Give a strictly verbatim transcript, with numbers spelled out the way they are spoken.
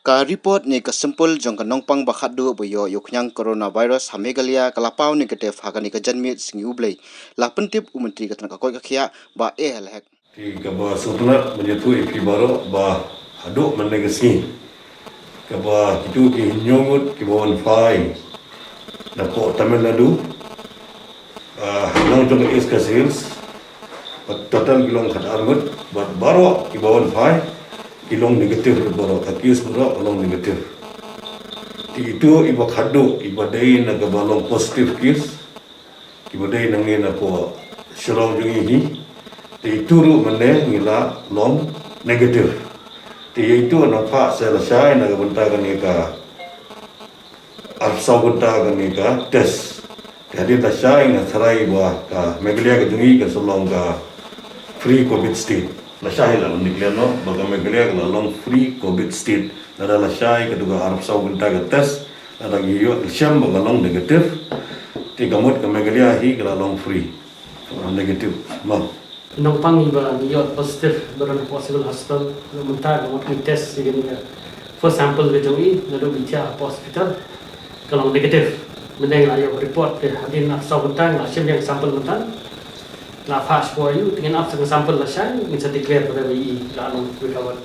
Ka report ne ka sample jong ka nongpang ba khatduh ba ïoh ïa u khñiang coronavirus ha Meghalaya ka la paw negative ha kane ka janmiet sngi U Blei. La pyntip u Myntri ka tnat ka koit ka khiah Bah A L Hek. Te kaba sngewtynnat ban ïathuh ïa phi baroh ba haduh mynne ka sngi kaba kito ki hynñiew ngut kiba wan phai napoh Tamil Nadu, ah, ha nong jong ka East Khasi Hills, bad total ki long khatar ngut, bad baroh kiba wan phai ki long negative baroh, ka case baroh ka long negative. Te ito iba khatduh iba dei na kaba long positive case, kiba dei nangne napoh Shillong jong ngi hi. Te ito ruh mynne ngi la long negative. Te ïa ito nang phah sa lashai na ka bynta kane ka arphew saw kynta kane ka test. Te hadien lashai nga tharai ba ka Meghalaya ka jong ngi kan sa long ka free covid state. Lashai la declare noh ba ka Meghalaya ka la long free covid state. Lada lashai ka dei ka arphew saw kynta ka test, lada ngi ïoh shem ba ka long negative, te ka mut ka Meghalaya hi ka la long free, uh, negative. Mo. Nongpang iba ngi ïoh positive ba don hapoh Civil Hospital, na mynta ka mut ngi test ïa kane ka first sample ka jong i, naduh ba i thiah hapoh hospital ka long negative. Mynne ngi la ïoh report te hadien arphew saw kynta ngi la shim ïa ka sample mynta. Ngi la phah sha pdeng u, te ngin ap sa ka sample lashai, ngin sa declare ba dei ba i la long recovered.